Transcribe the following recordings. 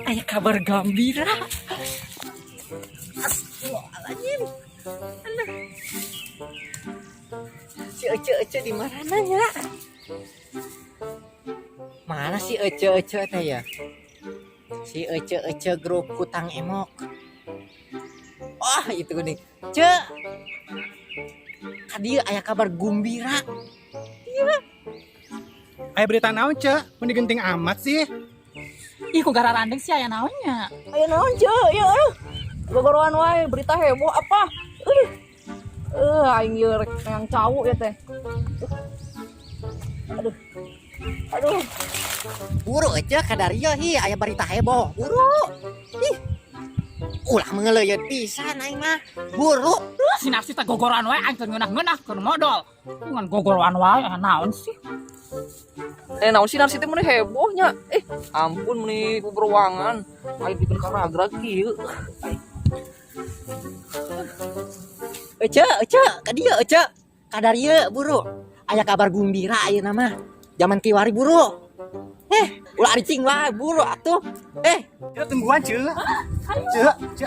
Aya kabar gembira. Astagfirullahaladzim. Alah. Si Ece Ece di mana nya? Mana si Ece Ece teh ya? Si Ece Ece grup kutang emok. Wah, itu nih. Ce. Kadieu aya kabar gumbira. Aya berita naon, Ce? Meni genting amat sih. Ih, kok gara randeng sih, aya naonnya? Ayo naon, Ce? Ya aduh. Gogoroan wae berita heboh apa? Aduh. Aing ieu rek yang cau ya teh. Aduh. Aduh. Buru, Ece, kadario hi aya berita heboh. Buru. Ih. Ulah mengeleuyeut pisan aing mah. Buru. Si Narsi teh gogoroan wae, aing teu ngeunah-ngeunah keur modol. Ngan gogoroan wae, aya naon sih? Eh, naon sih, Narsi teh meuni hebohnya? Eh, ampun, meuni beberuangan. Aing bikin karagrag kieu. Ece, Ece, kadieu Ece. Kadarieu buru. Aya kabar gumbira ayeuna mah. Zaman kiwari, buru. Eh, ulah aricing wae, buru atuh. Eh, Ya tungguan, Ce. Ce, Ce, Ce.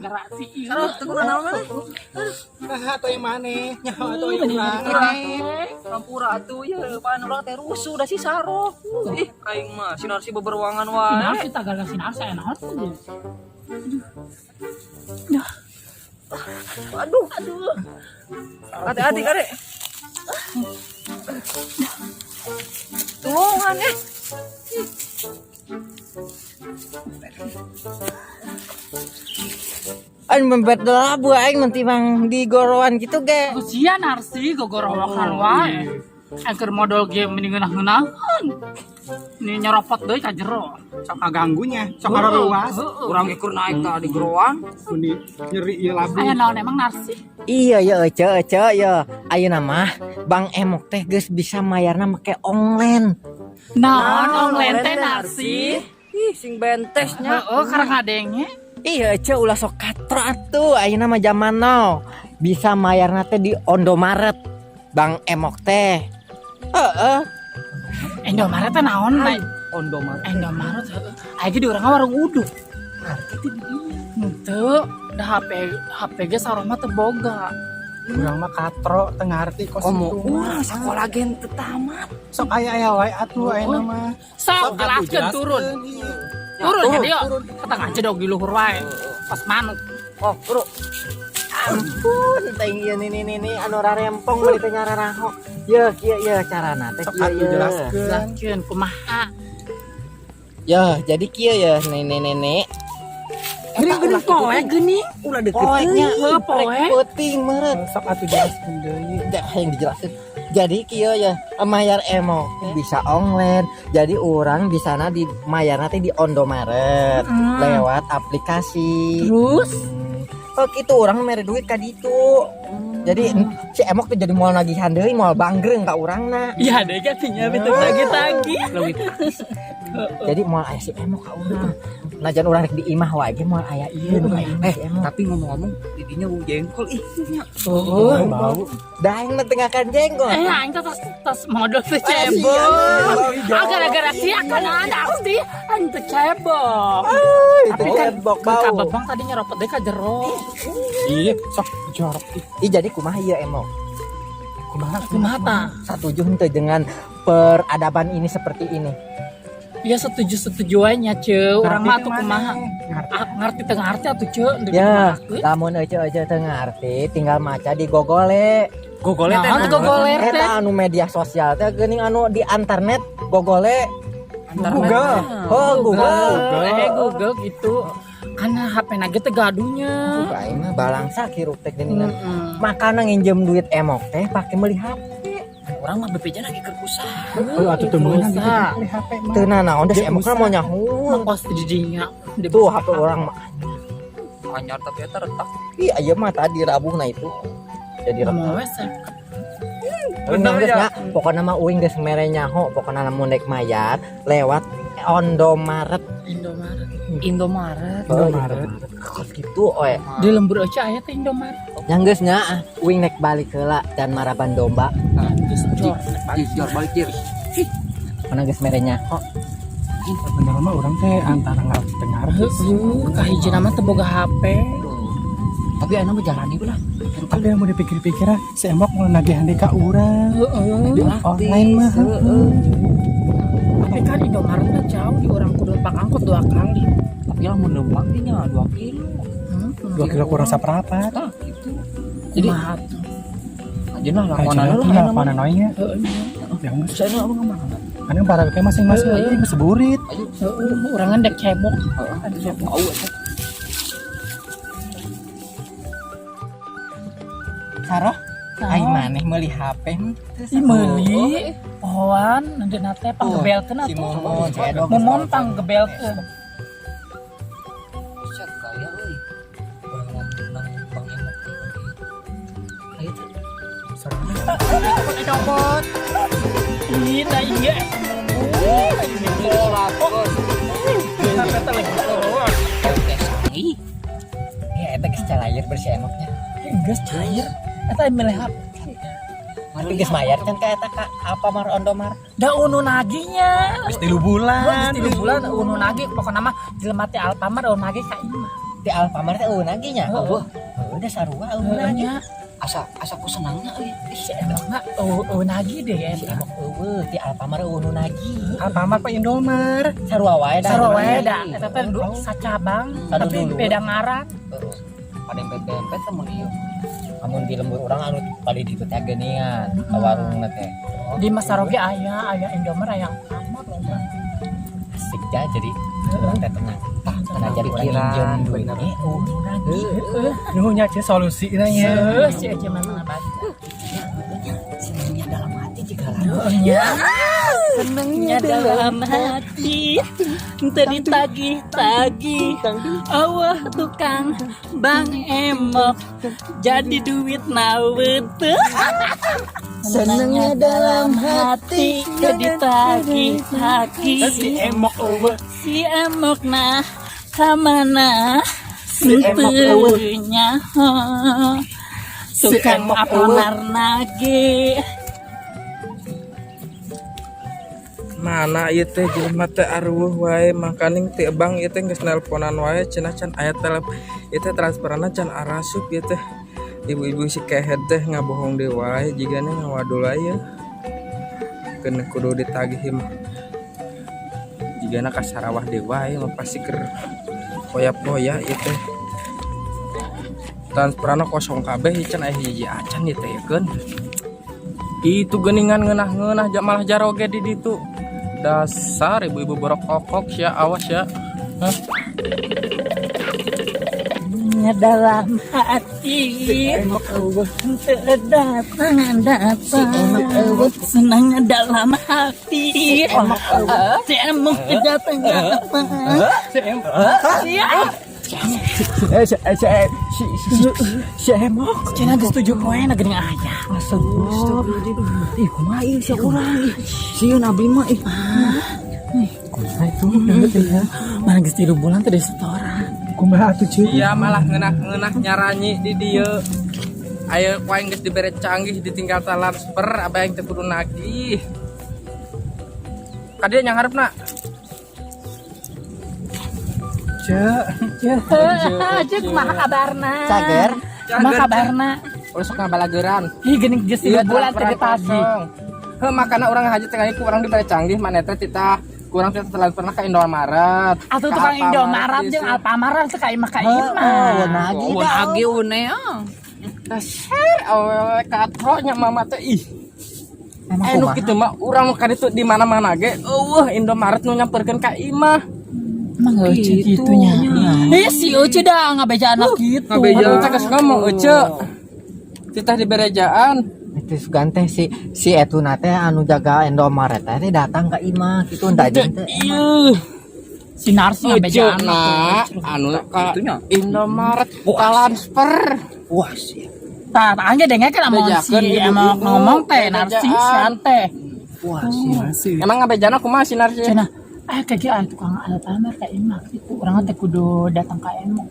Gara si ieu. Aduh, teguran naon maneh? Nah, atuh yang mana? Nyaho atuh yang urang. Hampura atuh ya, pan urang teh rusuh da si saro. Ih, aing mah si Narsi beberuangan Si wae. Narsi teh gara si Narsi aya naon sih? Aduh, aduh. Hati-hati, Kare. Tulungan eh. Aing membet labu aing menti bang di goroan gitu ge. Sia Narsi gogorowokan wae. Aing keur modol ge mending ngeunah-ngeunahan. Ini nyeropot deui ka jero. Sok kaganggunya, sok luas. Heeh. Urang ge keur naik tah di geroan. Meni nyeri ieu labu. Aya naon emang, Narsi? Iya ya, Ece Ece ya. Ayeuna mah Bang Emok teh geus bisa mayarna make online. Naon online teh, Narsi? Ih, sing bentesnya. Heeh, karang ngadenge. Iya, Ece, ulah sok katro atuh. Ayeuna mah zaman now. Bisa mayarna teh di Indomaret. Bang Emok teh. Heeh. Indomaret teh naon, Nay? Indomaret. Indomaret heeh. Aya ge di urang warung uduk. Henteu, da HP HP ge saurang mah teu boga. Urang mah katro teu ngarti kos Komo itu mah. urang sakola gen teu tamat. Sok aya-aya wae atuh ayeuna mah. Sok atuh jelaskeun, turun. Iya. Turun Turun, ya dia. Katang aja dog di luhur wae. Pas manuk. Oh, bro. Ampun, teh ieu nih nih nih anu rarempong meuli teh nyararaho. Ye kieu ye carana teh Sok kieu atuh ye. Jelaskeun. Jelaskeun kumaha. Ya, jadi kieu ya nenek-nenek. Geuning geuning poe geuning. Ulah deket. Poeknya Heuh, poe. Peuting meureun. Sok atuh jelaskeun deui. Dah, yang dijelasin. Jadi kieu ya, mayar emok bisa online. Jadi orang di sana di mayar nanti di Indomaret lewat aplikasi. Terus? Oh gitu, orang mere duit ka ditu. Jadi si emok tuh jadi moal nagihan deui, moal banggreng ka urangna. Iya deh kan tinggal betul tagi-tagi. Leuwih praktis. Jadi moal aya si emok ka urang. Najan urang rek di imah wae ge moal aya ieu nu ka imah Eh, si emok. tapi ngomong-ngomong didinya bau jengkol ih nya. Heeh. Bau. Da aing mah teu ngakan jengkol. Eh, aing teh tas tas modal teh cebok. Ah, gara-gara sia kan ada sih aing teh cebok. Itu Tapi kan cebok ke bau. babang tadi nyeropot deui ka jero. Iya, sok jorok ih. Ih, jadi kumaha ieu emok? Kumaha? Kumaha tah? Satuju henteu dengan peradaban ini seperti ini? Ya setuju-setuju wae nya, Ce. Urang mah atuh kumaha? Ngerti. Ah, ngerti teu ngarti atuh, Ce. Ya, lamun ece ece teu ngarti, tinggal maca di Google. Gogole teh. Naon Naon? gogole teh? Eta anu media sosial teh geuning anu di internet Google. Google. Oh, Google. Eh, Google gitu. Karena HP na ge teh gaduhnya. Suka aing mah balangsa hirup teh geuningan. Heeh. Makana nginjem duit emok teh pake meuli HP. Urang mah BPJ lagi keur usaha. Oh, atuh teu meunang gitu Usaha. beli HP mah. Teu nanaon deh si Dia emok mah mau nyahun. Kos di didinya. Tuh HP orang mah. Anyar tapi eta retak. Ih, aya mah tadi Rabu nah itu. Jadi retak. Mau we seh. Bener Bener ya. ya. Pokoknya mah uing geus mere nyaho, pokoknya lamun rek mayar lewat Indomaret. Indomaret. Indomaret. Indomaret. Kos gitu oe. Di lembur aja aya teh Indomaret. Yang geus nya ah, uing nek balik heula dan maraban domba. Geus jor. Jor balik jir. Mana geus merenya? Oh, Bener mah urang teh antara ngarep teu ngarep. Heueuh, kahijina mah teu boga HP. Tapi ayeuna mah jalani lah. Tapi yang mau dipikir-pikir ah, si Emok mau nagihan deui ka urang. Heeh. Di online mah. Heeh. Tapi kan Indomaret mah jauh di orang kudu pak angkot 2 kali. Tapi lah mun leumpang teh nya 2 kilo. 2 kilo kurang saperapat. Tah gitu. Jadi Jadi ajeuna lakonan Ajeuna lah lah ayeuna mah. lakonan we nya. heeh. Ya geus. Saya abang mah. Karena para kayak masing-masing aja geus seburit. Heeh, urangan dek cebok. Heeh. Aduh cebok. Au eta. Saroh, aing maneh meuli HP henteu. Ih meuli pohoan nanti teh panggebelkeun Si atuh. Momon, si Edo geus Momon telepon. panggebelkeun. Buset kaya euy. Urang ngomong nang Bang Emok. Ayo teh. Copot. Ih, da ieu. Sampai telepon. Oke, sangi. Ya eta geus calayer bersih emoknya. Geus cair. Eta milih HP. Tapi geus mayar kan ka eta ka Alfamart Ondomar. Da unu naginya. Geus 3 bulan. Geus 3 bulan unu nagi pokona mah jelema teh Alfamart unu nagi ka imah. Di Alfamart teh eueuh naginya. Heeh. Heueuh da sarua eueuh nagi. Nya Asa asa ku senangna euy. si emokna eueuh nagi deh Si eta. emok eueuh di Alfamart eueuh nu nagi. Alfamart apa Indomar? Sarua wae da. Sarua wae da eta teh sacabang Sadu tapi dulu. beda ngaran. Heeh. Pada empet-empet teh mun ieu. Amun di lembur urang anu padi ditu teh geuningan ka warungna teh. Di Masaroge aya aya Indomaret aya Alfamart loba. Asik ja jadi urang teh tenang. Tah, Tenang jadi urang pikiran, nginjem duit bener. ge eueuh nu nagi. Nuhun nya ce solusina nya. Heuh, si Ece memang abadi. Senangnya dalam hati jika lalu. Senangnya dalam hati teu ditagih-tagih awah tukang Bang Emok jadi duit nawe teu. Senangnya dalam hati teu ditagih-tagih Si Emok eueuh. si Emok nah kamana Si Emok eueuh. teu nyaho Si tukang Emok eueuh. Alfamart nage. Mana ieu teh jelema teh aruweuh wae mangkaning ti bank ieu teh geus nelponan wae cenah can aya telep ieu teh transferanna can arasup ieu teh ibu-ibu si kehed teh ngabohong deui wae jigana ngawadul wae yeuh. Keun kudu ditagih mah jigana ka Sarawah deui wae mah pasti keur poya-poya ieu teh transferanna kosong kabeh can aya hiji acan ieu teh keun itu geuningan ngeunah-ngeunah malah jaroge di ditu. Dasar ibu-ibu borok kokok sia, awas ya. Hah? Dalam hati datang datang senangnya dalam hati si Emok datang datang Si Emok. Si Emok. Cina geus 7 poe na geuning aya. Astagfirullahaladzim. Ih, kumaha ieu sia urang ih. Sieun abdi mah ih. Kumaha itu ya? Mana geus 3 bulan teh setoran. Kumaha atuh ce? Iya malah ngeunah-ngeunah nyaranyi di dieu. Ayo ku aing geus dibere canggih ditinggal transfer abah aing teh kudu nagih. Ka dieu nya harepna. Ce. Heeh, kumaha kabarna? Cager. Kumaha kabarna? Ulah sok ngabalageran. Ih geuning geus 3 bulan teh ditagih. Heuh makana urang haji teh ku urang dibere canggih maneh teh titah kurang teh transferna ka Indomaret. Atuh tukang Indomaret jeung Alfamart teh ka imah ka imah. Oh, nagih Eueuh dah. nagih une ah. Dasar awewe katro nya mama teh ih. Emang Nu kumaha? kitu mah urang nu ka ditu di mana-mana ge eueuh Indomaret nu nyamperkeun ka imah. Emang eueuh kitu nya. Ih si Eueuh dah ngabeja anak gitu. Ngabeja teh geus ngomong eueuh. Titah diberejaan. Itu sugan teh si etuna teh anu jaga Indomaret teh datang ka imah kitu entah jeung teh. Ieu. Si Narsi ngabeja Eueuh anak. na anu ka Indomaret transfer. Wah, sia. Tah, tah nya dengekeun lamun si Bejakeun ibu-ibu. emang ngomong teh narsi Bejaan. teh. Wah, sia. Emang ngabejana kumaha si Narsi? Cenah Ah, kaki ah tukang alat pamer ka imah gitu. Urang teh kudu datang ka Emok.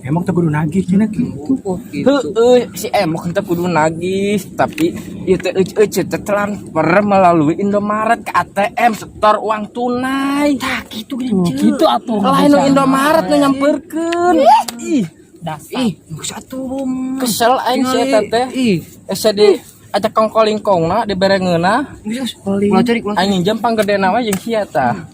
Emok teh kudu nagih cenah kitu. Heeh, si Emok teh kudu nagih, tapi ieu teh euc teh transfer melalui Indomaret ke ATM setor uang tunai. Tah kitu geuning gitu atuh. Lain nu Indomaret nu nyamperkeun. Ih, Dasar. ih, satu kesel aing si eta teh. Ih, Asa di ajak kongkolingkongna dibere ngeunah. ulah cari ulah. Aing minjem panggedena we jeung sia tah.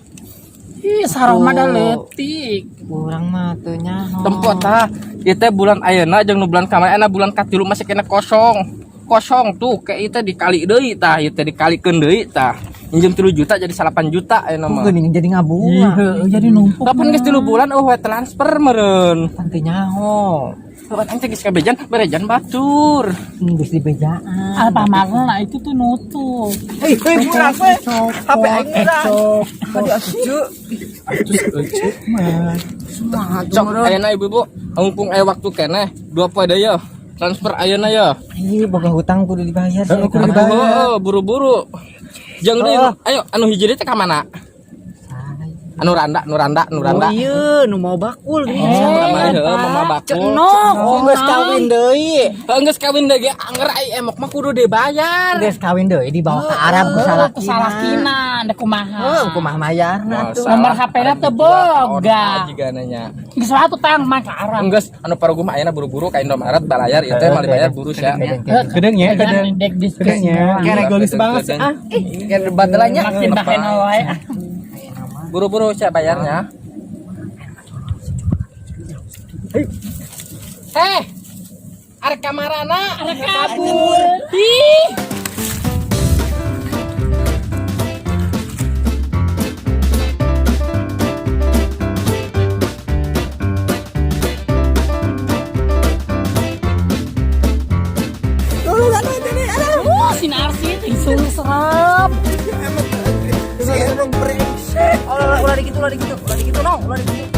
Ih, sarong mah da leutik. Urang mah teu nyaho. Tempo tah, ieu teh bulan ayeuna jeung nu bulan kamari ayeuna bulan katilu masih kena kosong. Kosong tuh kayak ieu teh dikali deui tah, ieu teh dikalikeun deui tah. Minjem 3 juta jadi 8 juta ayeuna mah. Geuning jadi ngabunga. Iya, jadi numpuk. Kapan geus 3 bulan eueuh we transfer meureun. Pan teu nyaho. Kapan aing teh geus kabejan berejan batur. Geus dibejaan. Apa nah itu tuh nutup. Hei, hei, murah we. HP aing murah. Atuh si Ece mah. Sok ayeuna ibu-ibu mumpung aya waktu keneh dua poe deui yeuh. Transfer ayeuna yeuh. Ih, boga hutang kudu dibayar. Heeh, kudu dibayar. Heeh, buru-buru. Jeung deui ayo anu hiji deui teh ka mana? Anu randa, nu randa, nu randa. Oh iya, nu mau bakul geuning. Kamari heueuh mama bakul. Cenok. Oh, geus kawin deui. Heuh geus kawin deui ge anger ai Emok mah kudu dibayar. Geus kawin deui dibawa ke Arab ku salakina. Ku salakina, da kumaha. Heuh, kumaha mayarna tuh. Nomor HP-na teu boga. Jiga nanya. Geus wae tuh tang mah ka Arab. Enggeus anu paraguh mah ayeuna buru-buru ka Indomaret balayar ieu teh mah dibayar buru sia. Gedeng ya, gedeng. Dek diskusi. Gedeng ya. Kayak gelis banget sih. Ah, Kayak debat lah nya. Makin bahena wae. Buru-buru sia bayarnya. Eh, arek kamarana? Arek kabur. Ih. Wah, si Narsi itu serem. Ulah ulah dikitu, ulah dikitu, ulah dikitu nong, ulah dikitu.